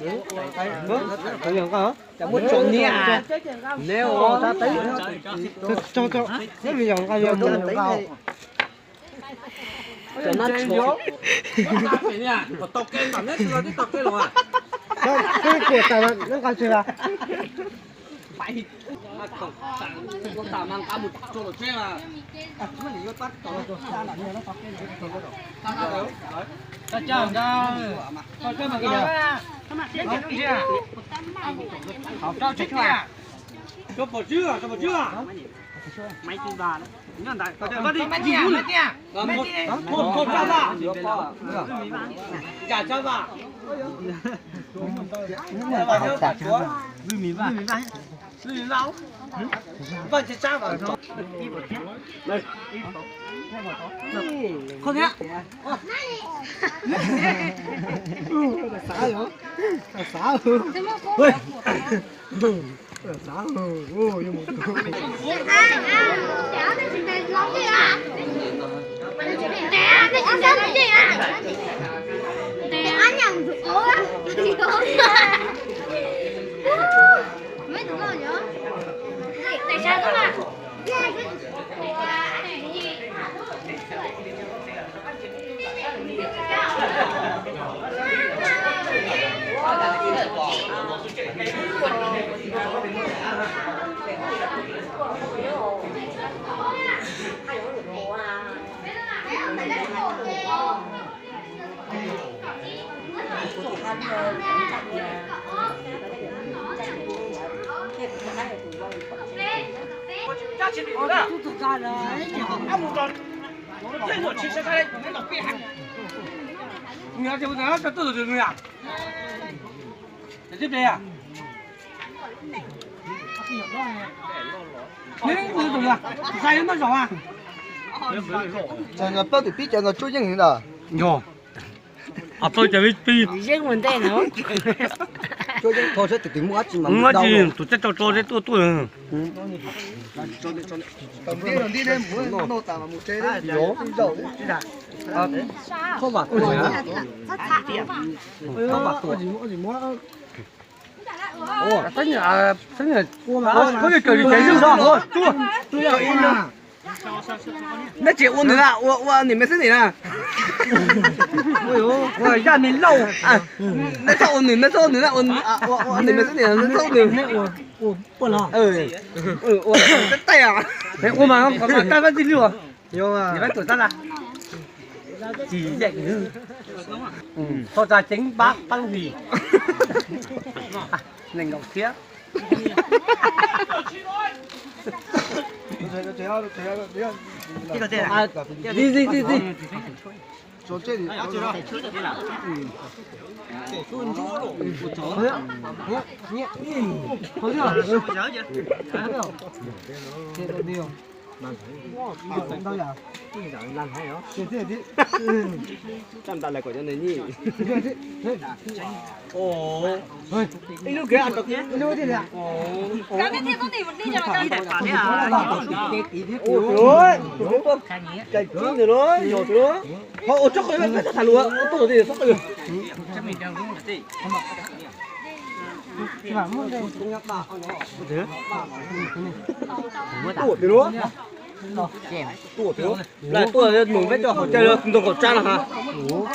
Cov yog nqa, cov muaj tso niam. Neb ua, neb yog nqa, yog nqa. Cov nab tshuav. Kuv tas neb nqa tsis a. Ces no pab tus pib cov no Tsuab Yeej ntag. Yog. Tau cov pib. Yeej ua ntej no. Tsuab Yeej tho seb tus twg muaj dab tsi mas muaj dab tsi tus teb tau tso seb tuaj tuaj. Thob Vam tuaj. Thob Vam tuaj. Neb tsis ua nws na, ua ua niam me xwb nim na. Ua yaj me lauj. Neb txhob ua nws, neb txhob ua nws na, ua niam me xwb nim, neb txhob ua nws. Ua tab tais a. Ua mas tab tab txij lwj. Txhob tsa ceev pab pab lub hlis. Nees nkaum txhiab. Txi, txi, txi, txi. Tuaj tiag lub, tuaj tiag lub, tuaj mus peb coj hauv caij ntoo kaum tsab no ha. Noj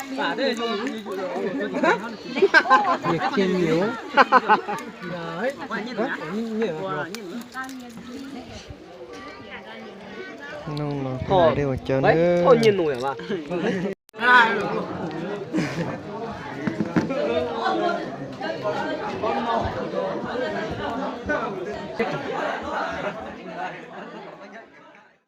nyiaj nus yom mas.